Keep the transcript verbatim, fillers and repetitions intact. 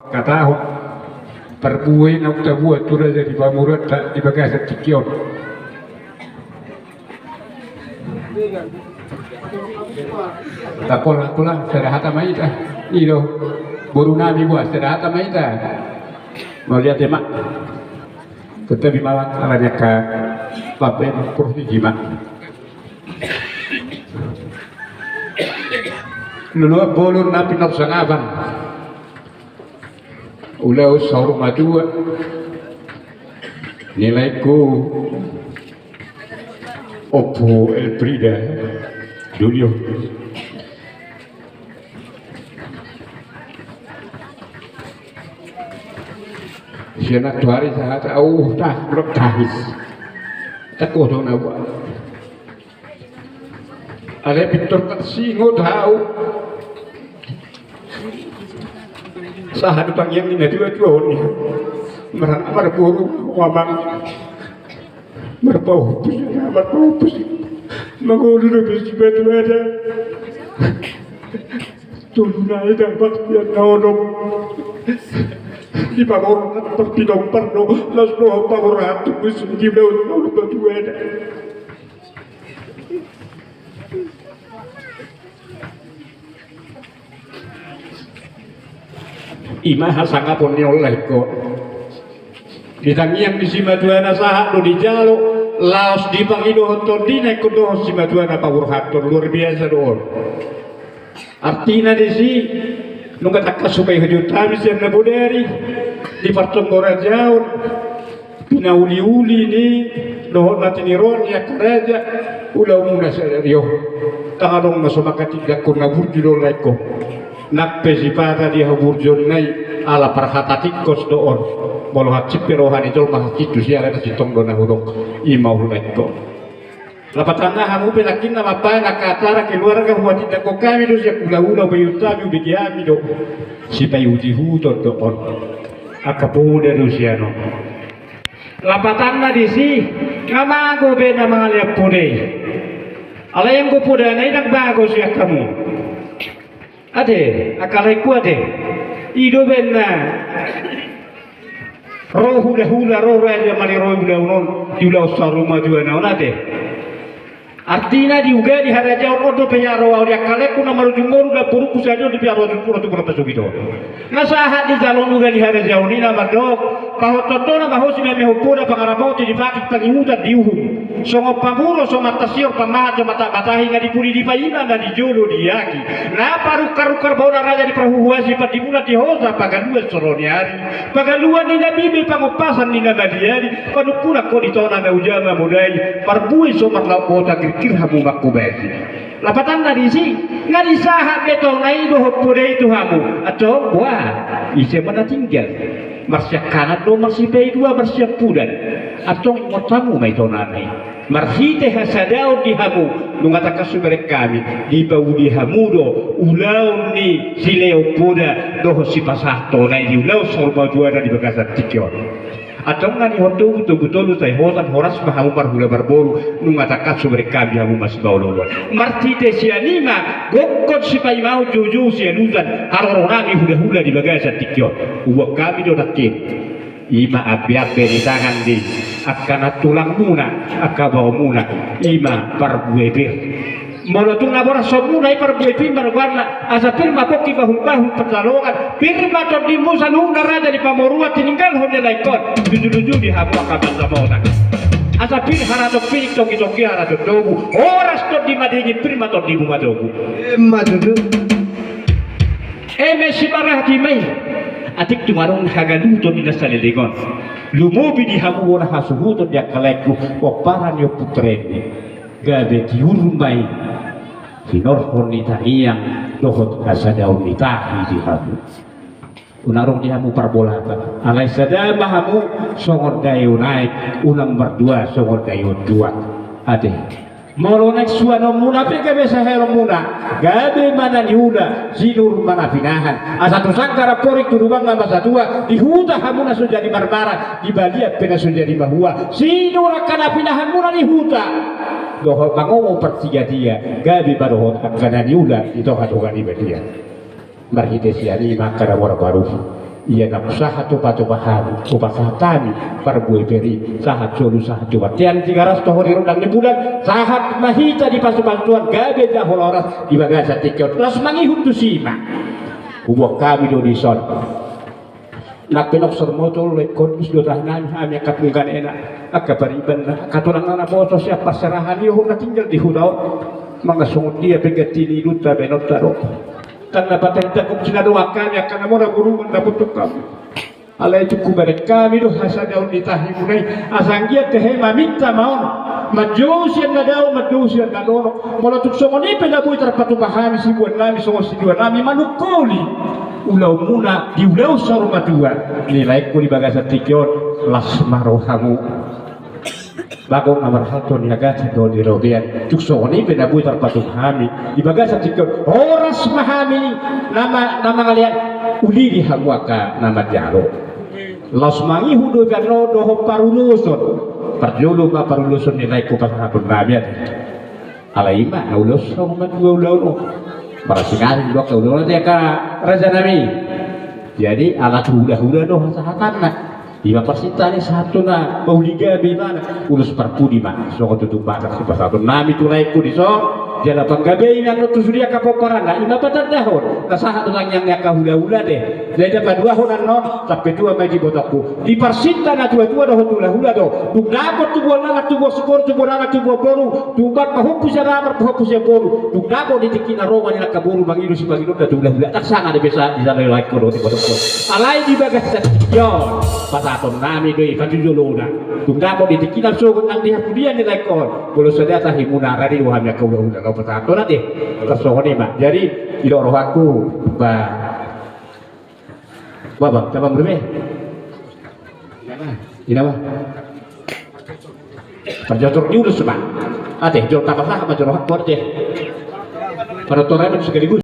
Hatahon parbue naung tabuat tu raja di pamoruonta di bagasan tingki on. Tapola, pola, sada hata ma hita. I do, boru nami, boha, sada hata ma hita. Mauliate ma. Tetapi malang ala ni angka pambaen provinsi ma. Luluan bolon na pinarsangapan. Ulaon saur matua ni laengku Ompu Elfrida Julio. Sian antuari sahat au tah, belum tahis. Takoto na buat. Alai pintor tarsingot hau. Sahat pangiang ni na tuatua on, ia maranak marboru, amang. Marpaupus, marpaupus. Mangolu do be sipatuada. Tolu nai dapot ia na onom. Di pamoruon parpinompar do, laos dohot pamoruon tu musim di laut, laut batu ada. Ima hasangapon ni on laengku. Di tangiang ni simatuana sahat do dijalo, laos dipangidohon tondina ingkon dohot simatuana paborhathon, luar biasa do on. Artina disi, nunga tangkas hupaihutihut hami sian na bodari, di partonggo raja on, pinauliuli ni dohot na tiniroan ni angka raja, ulaonmuna sadari on. Ndang adong na so mangkatindangkon na burju do laengku. Nang pe sipata di haburjuonna i, ala parhata tingkos do on. Molo hansit pe roha ni jolma hansit tusi, alai na sintong do na hudok. Ima on laengku. Lapatanna hamu pe nangkin na mambaen angka acara keluarga, huhatindangkon hami do sian hulahula, hupaihut hami, hubege hami do. Sipaihuthihut do on. Angka poda do sian on. Lapatanna disi, nga mago be na mangalean poda i. Alai anggo podana i ndang mago sian hamu. Ate, angka laengku ate. I do baen na ro hulahula, ro raja maniroi ulaon on, di ulaon saur matuana on ate. Artina di uga di harajaon on dope ia ro au di angka laengku na marujung ngolu, namborungku sadia on dope ia ro au tu, ro tu, ro tu, ro tu, ro tu. Na sahat di jalo on uga di harajaon i na mandok, pahothon do na mahosi na mehon poda, pangaramoti di patik, pangihutan di uhum. Songon pamuro so mantasior, pamahat so mata-, matahi, na di pudi dipaima, na di jolo diaki. Na parungkar-rungkar baoa na raja di parhuhuasi, pandimulan di hosa, pagaluan so ro ni ari, pagaluan ni na bibe, pangompasan ni na maliali, panungkunan ho di tona na uja mamodai, parbue so marlaok bota, girgir hamu mangkobasi. Lapatanna disi, nga disahat be tona i dohot poda i tu hamu. Antong boha, ise ma na tinggal? Marsiangkangan do, marsipaidua, marsiampudan. Antong ingot hamu ma i tona i. Marhite hasadaon di hamu, nunga tangkas hubereng hami, dipauli hamu do ulaon ni sileon poda dohot sipasahat tona i di ulaon saur matuana di bagasan tingki on. Antong nga nihon togu, togu tolu sai hosan, horas ma hamu marhula marboru, nunga tangkas hubereng hami hamu masipaolooloan. Marhite sian i ma gokhon sipaimaon, joujou sialusan haroro nami hulahula di bagasan tingki on. Huboan hami do nangkin. Ima ambeambe ni tangan ni angka nantulangmuna, angka baomuna, ima parbue pir. Molo tung na boras sonmuna i parbue pir ma goarna, asa pir ma pongki bahulbahul pansalongan, pir ma tondimuna saluhutna raja di pamoruon tininggalhon ni laengkon, lujuluju di hamu angka pansamotan. Asa pir haraton pining, tonggitonggi haraton togu, horas tondi madingin, pir ma tondimu matogu. Ima tutu. Eme simarahati ma i. Atik tung adong hagaluton di na saleleng on. Lumobi di hamu bona hasuhuton di angka laengku, pomparan ni ompunta i. Gabe tiur ma i. Hinorhon ni tangiang dohot hasadaon ni tahi di hamu. Unang adong di hamu parbolapan. Alai sada ma hamu songon daion aek, unang mardua songon daion tuak. Ate. Molo naeng suanonmuna pe gabe sahelonmuna, gabe ma na niula, sinur ma na pinahan. Asa tu sanggar amporik tu lubang na masa tua, di huta hamu na so jadi marmara, di balian pe na so jadi mahua. Sinur angka na pinahanmuna di huta. Dohot mangomo partigatiga, gabe ma dohot angka na niula di tongatonga ni balian. Marhite sian i ma angka na mora paruhut. Ia na sahat tu patupahan, hupasahat hami parbue peri, sahat solu sahat tu bontean, Tigaras tu hori rondang ni bulan, sahat ma hita dipasupasu Tuhan, gabe jala horas di bagasan tingki on, laos mangihut tusi ma. Huboan hami do dison. Nang pe nunga sor motol, ingkon dos do tahi nami hami angka pungganena, angka paribanna, angka tulang na naposo sian parserahan i, dohot na tinggal di huta on. Manang songon dia pe ganti ni iluta bahenonta do. Tanda patenta kop sinadongan hami angka na mora boru mandapothon hami. Alai tung hubereng hami do hasadaon ni tahimuna i, asa anggiat tehe maminta ma on, manjou sian na dao, manjou sian na donok. Molo tung songon i pe na boi tarpatupa hami siboan nami songon sidoa nami manungkoli ulaonmuna di ulaon saur matua, ni laengku di bagasan tingki on, las ma rohamu. Bagot na marhalto ni hagasan dohot ni robean, tung songon i pe na boi tarpatupa hami di bagasan tingki on, horas ma hami na ma-, na mangalean, uli di hamu angka na manjalo. Laos mangihut do i, parjolo dohot paruloson. Parjolo ma paruloson ni laengku pasahaton nami, ate. Alai i ma na ulos saur matua ulaon on. Parasingaring do angka ulaon on, ate, angka raja nami. Jadi ala tu hulahula do hasahatanna. I ma parsinta ni sahat tu na mauli gabe ibana. Ulos parpudi ma songon tutup bagas sipasahaton nami tu laengku dison. Jala panggabei ma annon tu sude angka pomparanna, i ma patandahon na sahat do tangiang ni angka hulahula, ate. Jadi na paduahon annon, sampe tua ma i di ibotongku. Di parsinta na tuatua dohot hulahula do. Dung dapot tubuan anak, tubuan siboru, tubuan anak, tubuan boru, tubuan pahompu sian anak, pahompu sian boru. Dung dapot di tingki na ro ma nian angka boru mangido sipangidoonna tu hulahula, ndang sanga dope sahat di sana laengku dohot ibotongku. Alai di bagasan tingki on, pasahaton nami do i patujolona. Dung dapot di tingki na sogot nang di hapudian ni laengku on, molo sada tahimuna, rade do hami angka hulahula laho pasahathon, ate. Tarsongon i ma. Jadi, i do rohangku, ba. Ba, ba, taba murbe. Ina ma. Parjolo tor ni ulos ma. Ate, jolo taba sahat ma jolo hakku, ate. Pada tor ma sekaligus.